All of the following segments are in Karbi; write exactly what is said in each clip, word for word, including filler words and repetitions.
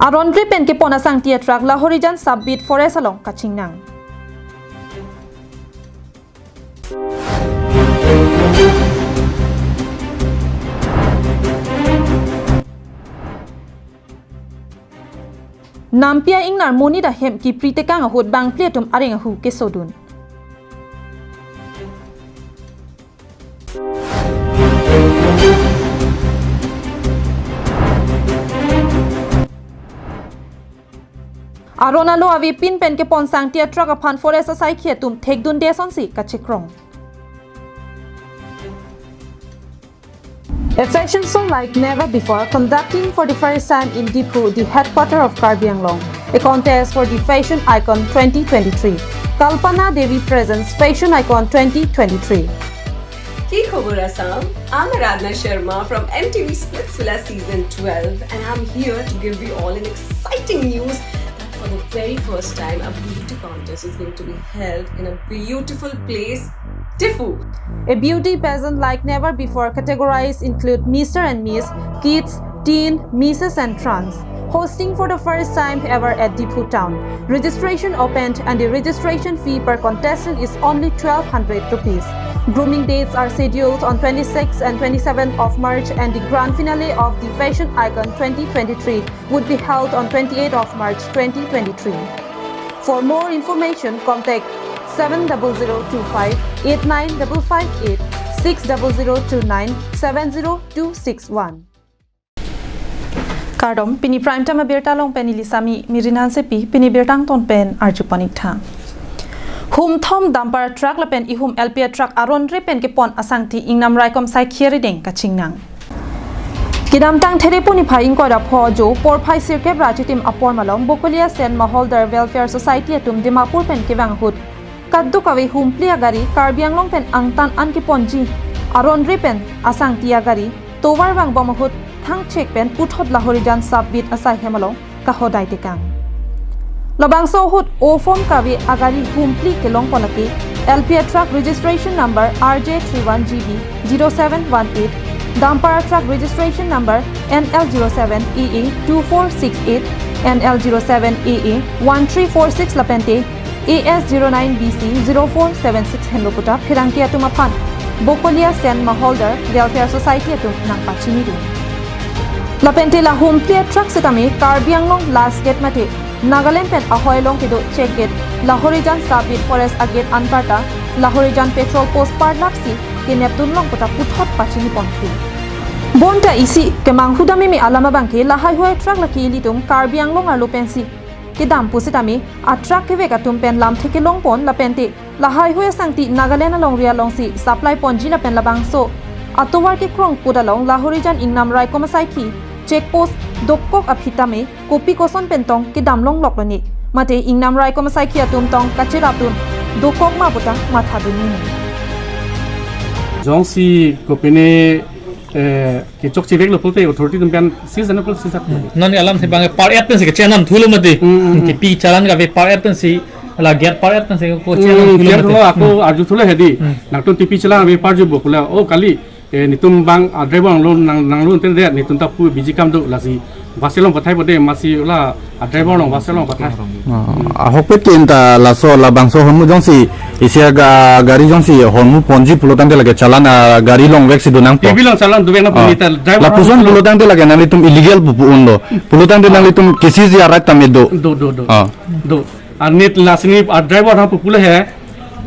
Aron re pen kepon asangti a-truck Lahorijan Sub-Beat Forest along kachingnang. Nampi a-ingnar monit ahem kipri tekang ahut bangphli atum areng ahu kesodun. Aron alo avepin pen kepon asangti a-truck aphan forest asaikhi atum thekdunde asonsi kachekrong. A fashion show like never before, conducting for the first time in Diphu, the headquarter of Karbi Anglong. A contest for the fashion icon twenty twenty-three. Kalpana Devi presents Fashion Icon twenty twenty-three. Ki khobor Assam? I'm Aradhna Sharma from M T V Splitsvilla season twelve, and I'm here to give you all an exciting news that for the very first time, a beauty contest is going to be held in a beautiful place, Diphu. A beauty pageant like never before categories include Mister and Miss, Kids, Teen, Misses and Trans. Hosting for the first time ever at Diphu town. Registration opened and the registration fee per contestant is only twelve hundred rupees. Grooming dates are scheduled on twenty-sixth and twenty-seventh of March, and the grand finale of the Fashion Icon twenty twenty-three would be held on twenty-eighth of March twenty twenty-three. For more information, contact seven double zero two five eight nine double five eight, six double zero two nine seven zero two six one. Kardom, pini Prime Time abirta along pen neli Sami Mirin Hansepi, pini birta angton pen arjupon ik tha. Humthom dumper truck lapen ihum L P a-truck aron re pen kepon asangti ingnam raikom asaikhi arideng kachingnang. Kedamtang Therepo niphai ingkoi ra pho ajo porphai sirkep ra chitim apor malom Bokolia Sen Maholdar Welfare Society atum Dimapur pen kevang ahut kadokave humphli agari Karbi Anglong pen angtan an keponji aron re pen asangti agari tovar vangbom ahut thangchek pen puthot Lahorijan Sub-Beat asai hem along kahodai tekang. Labangso ahut ofom kave agari humphli kelongpon lake L P a-truck registration number R J three one G B zero seven one eight, dumper a-truck registration number N L zero seven A A two four six eight, N L zero seven A A one three four six lapente A S zero nine B C zero four seven six henlo puta pherangke atum aphan Bokolia Sen Maholdar Welfare Society atum nangpachinidun. Lapente la humphli a-truck setame Karbi Anglong last gate mate Nagaland pen ahoi along kedo check gate Lahorijan Sub-Beat Forest a-gate anparta Lahorijan petrol post parlapsi kenepdun long puta puthot pachiniponphi. Bonta isi kemanghu dam meme alam abangke lahai hui a-truck lake ilitum Karbi Anglong arlo pensi kedam pusitame a-truck kevek atum pen lamthe kelongpon lapente lahai hui asangti Nagaland alongri alongsi supply ponji lapen labangso atovar kekrong put along Lahorijan ingnam raikom asaikhi check post dokok aphi tame kopi koson pen tong kedam longlok lone mate ingnam raikom asaikhi atum tong kacherapdun dokok ma puta mathadun ni. Jongsi kopine, eh, kechokche veklo pulote authority atum pen sisa na pulote sisa. Hmm. Non alamthe abang par et pensi kechenam thulo mati. Hmm, hmm, hmm. Tipi challan kave par et pensi la gate par et pensi ko chenam, hmm, thulo mati. Ako arjuthulo hedi. Hmm. Nangtum tipi challan ave parjupo pule. Oh, kali, eh, netum abang a-driver nanglo nang, nanglo ente de netum ta pu biji kam do lasi bus along pathai pode masi la a-driver along bus along pathai. Oh, ahokpet ke anta laso labangso ahormu jongsi isi aga gari jongsi ahormu ponji pulotangte lake challan agari longvek si donangpo. Tipi along challan dovek nangpo. Oh. Neta driver lapuson along pulotangte lake nanglitum illegal pu pu unlo. Pulotangte nanglitum kisiji a-right tame do. Do, do, do. Oh. Do. Anit lasini a-driver ha pu pule he.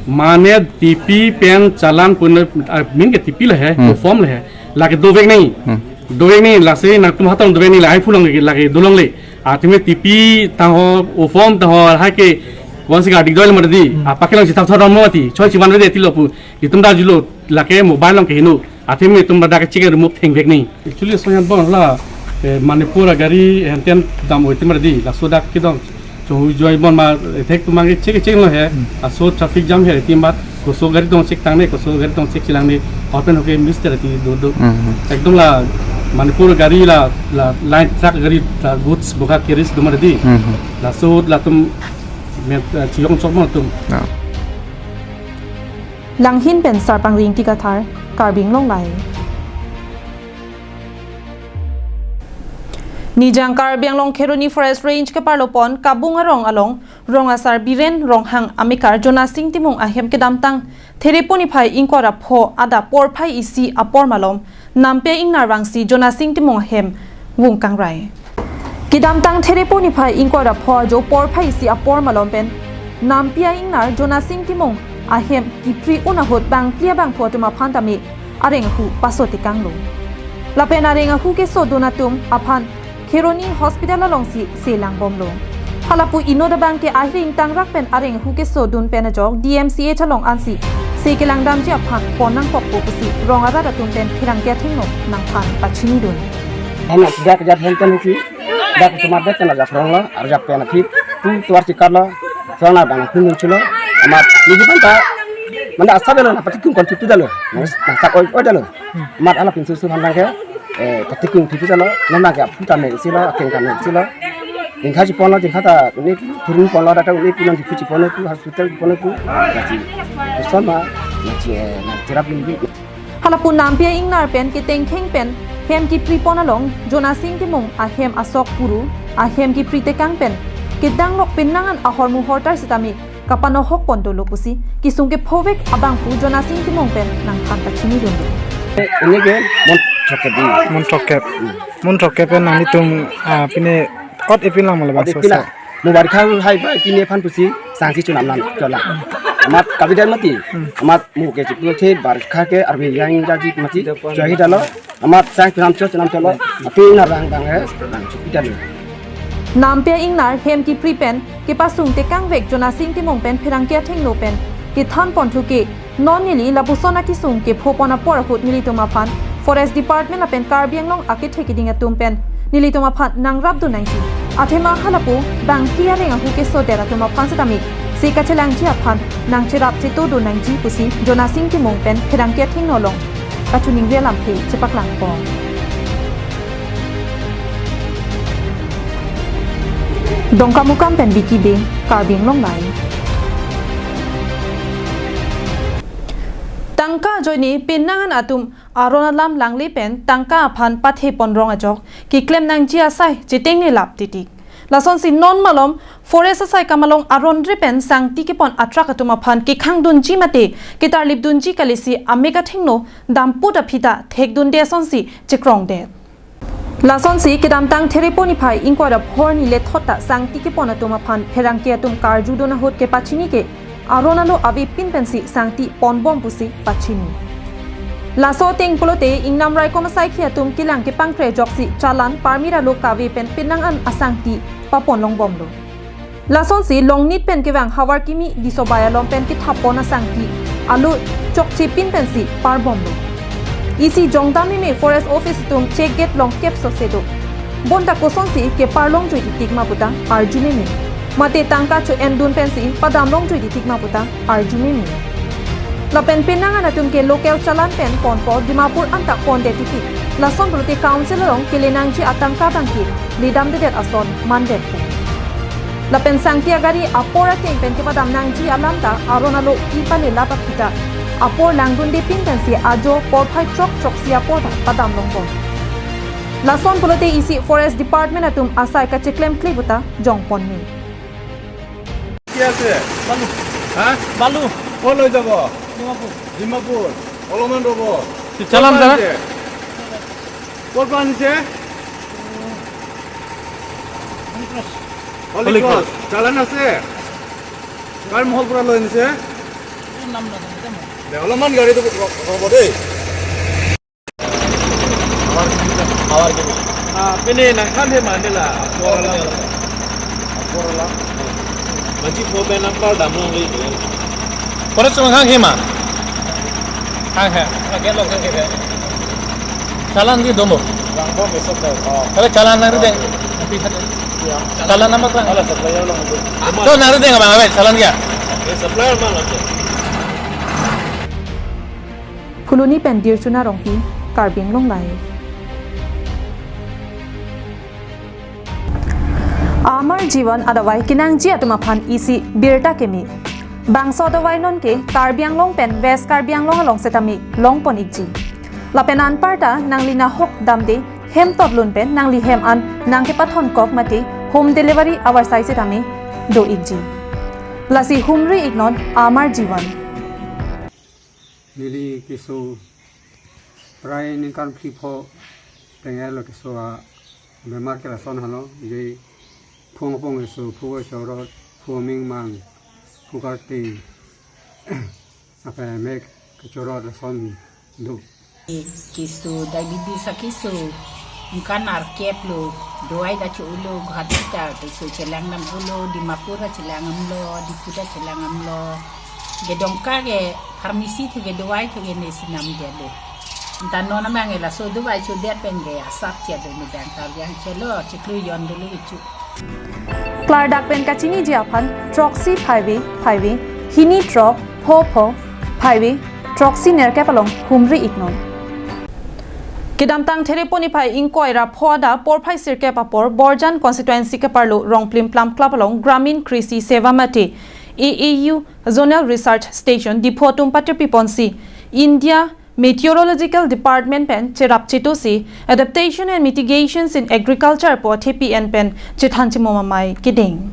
Mane tipi pen challan pun, ah, main ke tipi le he, hmm, form le he. Lake dovek nangji. Hmm. Dovek nangji, lasi nangtum hatong dovek nangji, lahai phulong lake, lake dolongle. Atheme tipi tangho, ofom tangho, hai ke, konsi gari doi le mati. Hmm. Apa ke lang si thap thap mo mati. Choi chiman vede tilo pu. Itum da julo, lake mobile along keheno. Atheme itum da ke chike remove thengvek nangji. Actually, so yan bon la, eh, Manipur agari henten dam oi timar di, laso dak kedong. Chonghu joi bon ma, eh, thek tumang ke chek chek lo he. Hmm. Aso traffic jam he, ti mat, koso gari tong chek tangne, koso gari tong chek chelangne, open hoke mister ti do do. Hmm. Ekdom la Manipur gari la, la line truck gari la goods boka carries domar di. Hmm. Laso latum met, eh, chiyong chok mo tum. Ah. Langhin pen Sarpang Ringti Kathar, Karbi Anglong Live. Nijang Karbi Anglong Kheroni Forest Range keparlopon Kabung Arong along Rong Asar Biren Ronghang amekar Jonasing Timung ahem kedamtang Therepo niphai ingkoi ra pho adap porphai isi apor malom Nampia Ingnar vangsi Jonasing Timung ahem vung kangrai. Kedamtang Therepo niphai ingkoi ra pho ajo porphai isi apor malom pen Nampia Ingnar Jonasing Timung ahem kipri un ahut bangphli abangphu atum aphan tame areng ahu paso tekanglo. Lapen areng ahu kesodun atum aphan Kheroni Hospital alongsi se langbomlo. Halapu inut abang ke ahri ingtangrak pen areng ahu kesodun pen ajok D M C H along ansi se kelangdamji aphan pon nangkokpo pusi rong arat atum pen pherangke athengno nangphan pachinidun. Hena sejak sejak henten husi dak cuma bet kena jak rong lo, arjap pen athip tu tuar sikar lo, suang na bang kun chulo, amat niji panta manda asa belo na pati kun kon tutu dalo, na tak oi oi dalo, amat ala pinsu su handang ke, eh, pati kun tutu dalo, nona ke aputa me silo, akeng kame silo, jingkha chipon lo, jingkha ta ini turun pon lo, data ini pulang di kuchi pon lo tu, hospital pon lo tu, nachi, sama, nachi, eh, na cherap ini. Halapu Nampia Ingnar pen ketengkheng pen hem kipripon along Jonasing Timung ahem asok puru ahem kipri tekang pen kedangrok penang an ahormu hortar sitame kapanohok pon dolo pusi kesung kephovek abangphu Jonasing Timung pen nangphan pachinidunlo. Ini ke mon throkkep di. Mon throkkep. Mon throkkep pen nanglitum, ah, pine kot epin lang mala bang Kot epin sosa. Lang. Mo barkha hai ba pine phan pusi sangsi chunam nam chola. Amat kabidan mati. Hmm. Amat mo ke chipul the barkha ke arve yang jaji mati. Jahi dalo. Amat sang chunam cho chunam cholo. Api na rang bang he. Bang chupi dalo. Nampia Ingnar hem kipri pen kepasung tekangvek Jonasing Timung pen pherangke athengno pen kethan ponthu ke non neli lapuson akesung kephopon apor ahut nelitum aphan Forest Department lapen Karbi Anglong akethe keding atum pen nelitum aphan nangrapdun nangji. Athema halapu bangphli areng ahu kesodet atum aphan setame se kachelangji aphan nangcherap chetodun nangji pusi Jonasing Timung pen pherangke athengno along kachiningri alamthe chepaklangpo. Dongkamukam pen Vicky Bey, Karbi Anglong Live. Tangka ajoine penang an atum aron alam langle pen tangka aphan pathe pon rong ajok keklem nangji asai chetengne lap titik. Lasonsi non malom Forest asai kamalong aron re pen sangti kepon atrak atum aphan kekhangdunji mate ketarlipdunji kalisi amek athengno damput aphi ta thekdunde asonsi chekrongdet. Lasonsi kedamtang Therepo niphai ingkoi ra phor ni lethot ta sangti kepon atum aphan pherangke atum karjudun ahut kepachini ke aron alo avepin pensi sangti ponbom pusi pachini. Laso ateng pulote ingnam raikom asaikhi atum kelang kepangkre ajoksi chalan parmit alo kave pen penang an asangti papon longbomlo. Lasonsi Longnit pen kevang Havarkimi Disobai along pen kethap pon asangti alo chokchepin pensi parbomlo. Isi jongdam meme Forest Office atum check gate long kep sose do. Bonta kosonsi keparlong joi titik ma puta arju meme. Mate tangka cho-endun pensi padam long joi titik ma puta arju meme. Lapen penang an atum ke local chalan pen ponpo Dimapur anta ponde titik. Lason pulote council along kele nangji atangka abang ke ledamdedet ason mandetpo. Lapen sangti agari apor ateng pen kepadam nangji alam ta aron alo ipale lap aphi ta apor langdundepin pensi ajo porphai chok choksi apor ta padam longbom. Lason pulote isi Forest Department atum asai kacheklemkle puta jongponme. কি আছে? বালু। হা? বালু। ক'ত লৈ যাব? ডিমাপুৰ। ডিমাপুৰ। অলপমান ৰ'ব। কি চালান ক'ৰ পৰা দাদা? আনিছে? ক'ৰ পৰা আনিছে? হলি ক্ৰছ। হলি ক্ৰছ। চালান আছে? কাৰ মহল পৰা লৈ আনিছে? এই নাম নাজানো দে মই। দে, অলপমান গাড়ীটো ৰ-, ৰ'ব দেই। Havarkimi. Ah, pini nangkam he mandela. Aporala. Aporala. Maji pho pen nangpardam longle. Pore sung hang he ma. Hang he. Lagi lo hang he. Chalan di domo. Bang bom besok deh. Oh. Kare chalan nang deng. Iya. Chalan nama klang. Ala supplier lo. To nang deng abang, abang, chalan ya. Ye supplier mana tu? Phuloni pen Dirchuna Rongpi, Karbi Anglong Live. Amar Jivan adavai kenangji atum aphan isi birta keme. Bangso adavai non ke Karbi Anglong pen West Karbi Anglong along setame longpon ikji. Lapen anparta nangli nahok damde hem totlun pen nanglihem an nangkepathon kok mate home delivery avarsai sitame do-ikji. Lasi humri-iknon Amar Jivan. Neli keso prai ningkan phli pho tenglo, keso abemar ke lason helo, je phung apong keso, phu chorot, phu mingmang, phu karting, apa mek kechorot lason do. Keso diabetes akeso ningkan arkep lo, dawai ta cho-ulo, Guwahati ta keso chelang damlo, Dimapur ta chelang damlo, Diphu ta chelang damlo. Ke Dongka ke pharmacy thu ke dawai thu ke nesi namdetlo. Anta non amang ke laso dawai chodet pen ke asap che do, mudang ta yang chelo chiklu yon dulu kecho. Klardak pen kachiniji aphan throksi phaive phaive, hini throk, pho pho, phaive, throksi nerkep along humri-iknon. Kedamtang Therepo niphai ingkoi ra pho adap porphai sirkep apor Borjan constituency keparlo Rongplim Plum Club along Gramin Krishi Seva mate A A U Zonal Research Station Diphu atum patirpi ponsi India Meteorological Department pen cherap chetosi Adaptation and Mitigations in Agriculture pu athepi en pen chethan chimum amei keding.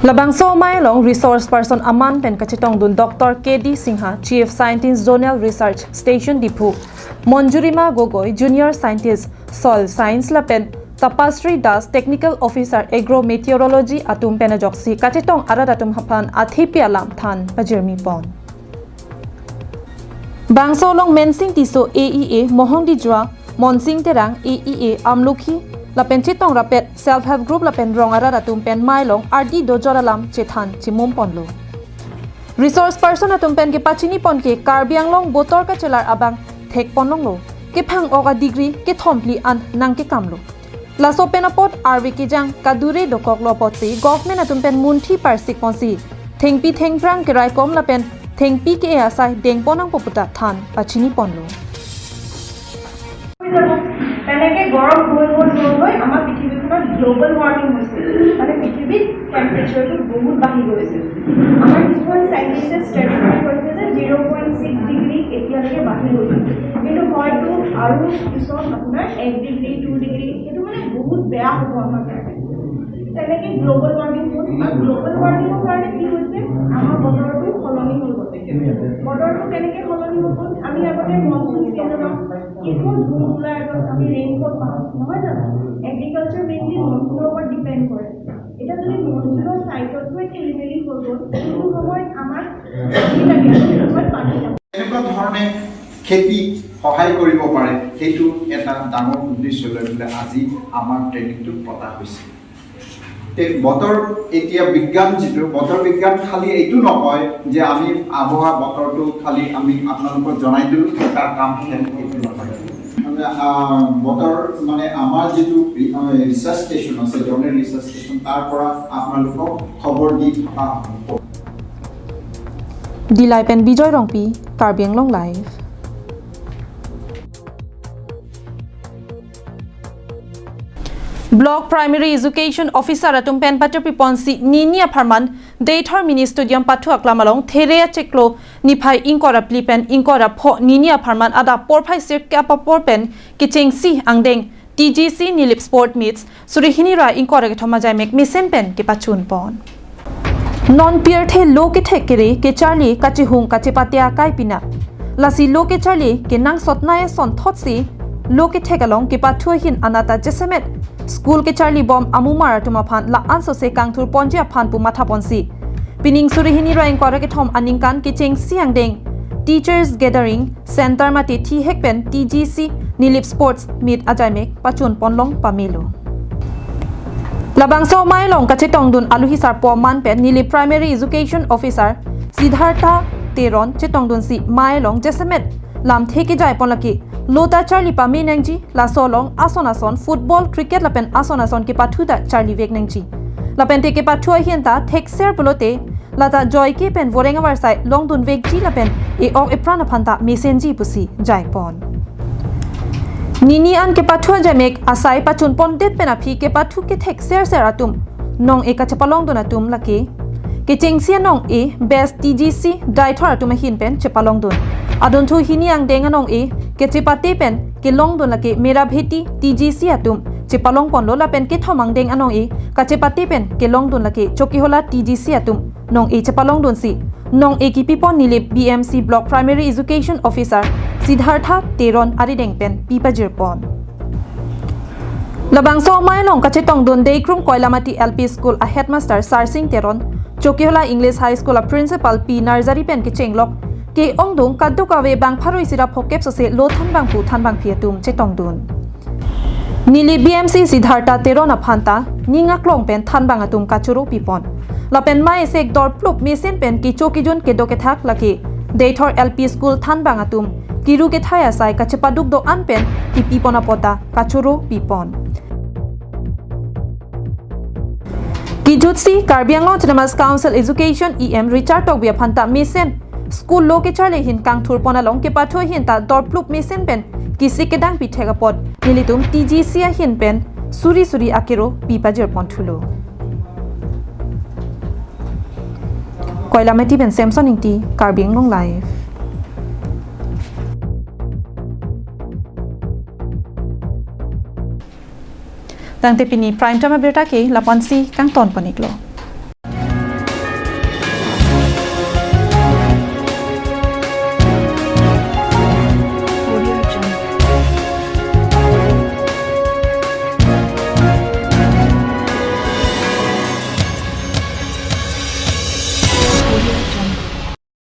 Labangso amei along resource person aman pen kachetongdun Doctor K D Singha, Chief Scientist, Zonal Research Station Diphu, Monjurima Gogoi, Junior Scientist, Soil Science lapen Tapasri Das, Technical Officer, Agro Meteorology atum pen ajoksi kachetong arat atum aphan athepi alam than pajirmi pon. Bangso along Mensing Tisso, A E A, Mohong Dijua, Monsing Terang, A E A, Amlukhi lapen chetong rapet Self Help Group lapen rong arat atum pen amei along ardi dojor alam chethan chimum ponlo. Resource person atum pen kepachini pon ke Karbi Anglong botor kachelar abang thek pon longlo. Kephang-ok a-degree kethom phli an nangkekamlo. Laso pen apot arve kejang kadure dokoklo apotsi government atum pen munthi parsik ponsi thengpi thengphrang keraikom lapen thengpi ke-e asai dengpon nangpo puta than pachini ponlo. হৈ যাব। তেনেকে গৰম হৈ হৈ হৈ হৈ আমাৰ পৃথিৱীখনত গ্ল'বেল ৱাৰ্মিং হৈছে, মানে পৃথিৱীত টেম্পাৰেচাৰটো বহুত বাঢ়ি গৈছে। আমাৰ কিছুমান চাইণ্টিষ্টে ষ্টেটিষ্টিক কৈছে যে জিৰ' পইণ্ট ছিক্স ডিগ্ৰী এতিয়ালৈকে বাঢ়ি গৈছে, কিন্তু হয়তো আৰু পিছত আপোনাৰ এক ডিগ্ৰী, টু ডিগ্ৰী, সেইটো মানে বহুত বেয়া হ'ব আমাৰ কাৰণে। তেনেকে গ্ল'বেল ৱাৰ্মিং হ'ল। আৰু গ্ল'বেল ৱাৰ্মিঙৰ কাৰণে কি হৈছে? আমাৰ বতৰটো সলনি হৈ গ'ল। বতৰটো কেনেকে সলনি হৈ গ'ল? আমি আগতে মনচুন ছিজনত কেৱল জুন জুলাই আগত আমি ৰেইনফল পাওঁ, নহয় জানো? এগ্ৰিকালচাৰ মেইনলি মনচুনৰ ওপৰত ডিপেণ্ড কৰে। এতিয়া যদি মনচুনৰ চাইকেলটোৱে খেলি মেলি হৈ গ'ল, সেইটো সময়ত আমাৰ পানী লাগে, সেইটো সময়ত পানী নাপায়। এনেকুৱা ধৰণে খেতি সহায় কৰিব পাৰে, সেইটো এটা ডাঙৰ উদ্দেশ্য লৈ পেলাই আজি আমাৰ ট্ৰেইনিংটো পতা হৈছে। তে বতৰ এতিয়া বিজ্ঞান যিটো, বতৰ বিজ্ঞান খালি এইটো নকয় যে আমি আবহাওয়া বতৰটো খালি আমি আপোনালোকক জনাই দিলোঁ, তাৰ কাম শেষ, এইটো নহয়। মানে, আহ, বতৰ মানে আমাৰ যিটো ৰি-, আহ, ৰিচাৰ্চ ষ্টেচন আছে, জনে ৰিচাৰ্চ ষ্টেচন, তাৰ পৰা আপোনালোকক খবৰ দি থকা হ'ব। Dillai pen Bijoy Rongpi, Karbi Anglong Live. Block Primary Education Officer atum pen patirpi ponsi nini apharman Deithor Mini Stadium pathu aklam along There achiklo niphai ingkoi ra phli pen ingkoi ra pho nini apharman adap porphai sirkep apor pen kechengsi angdeng T G C Nilip Sport Meets suri hini ra ingkoi ra kethom ajaimek mesen pen kepachun pon. Non pirthe lo kethek kere kecharli kachihung kachepate akai pinap. Lasi lo kecharli kenangsot nai asonthotsi lo kethek along kepathu ahin anat ta jasemet school kecharli bom amumar atum aphan la-an sose kangthur ponji aphan pu matha ponsi pining suri hini ra ingkoi ra kethom aningkan kechengsi angdeng Teachers Gathering Center mate thihek pen T G C Nilip Sports Meet ajaimek pachun ponlong pamelo. Labangso amei along kachetongdun aluhi sarpo aman pen Nilip Primary Education Officer Siddhartha Teron chetongdunsi amei along jasemet lamthe kejai pon lake lo ta charli pame nangji, laso along ason ason football, cricket lapen ason ason kepathu ta charli vek nangji. Lapente kepathu ahin ta thekser pulote lata joike pen voreng avarsai longdun vekji lapen e-ok epran aphan ta mesenji pusi jai pon. Nini an kepathu ajaimek asai pachun pondet pen aphi kepathu kethek ser ser atum nong-e kachepalongdun atum lake kechengsi anong-e Best T G C Deithor atum ahin pen chepalongdun. Adunthu hini angdeng anong-e kechepate pen kelongdun lake Mera Bheti T G C atum chepalongponlo lapen kethom angdeng anong-e kachepate pen kelongdun lake Chokihola T G C atum nong-e chepalongdunsi nong-e kipipon Nilip B M C Block Primary Education Officer Siddhartha Teron arideng pen pipajirpon. Labangso amei along kachetongdun Deikrum Koilamati L P School a Headmaster Sarsing Teron, Chokihola English High School a Principal P Narzari pen kechenglok ke-ongdung kadokave bang pharo isi ra phokep sose lo thanbang pu thanbangpi atum chetongdun. Nilip B M C Siddhartha Teron aphanta ning aklong pen thanbang atum kachoro pipon. Lapen mei esek dorplup mesen pen kecho kejun kedo kethak lake Deithor L P School thanbang atum kiru kethai asai kachepaduk do-an pen kipipon apot ta kachoro pipon. Kejutsi Karbi Anglong Autonomous Council Education E M Richard Tokbi aphanta mesen school lo kecharli ahin kangthurpon along kepathu ahin ta dorplup mesen pen kesik kedang pithek apot nelitum T G C ahin pen suri suri akero pipajirpon thulo. Koilamati pen Samson Ingti, Karbi Anglong Live. Tangte pini Prime Time abirta ke lapu-ansi kangtonpon-iklo.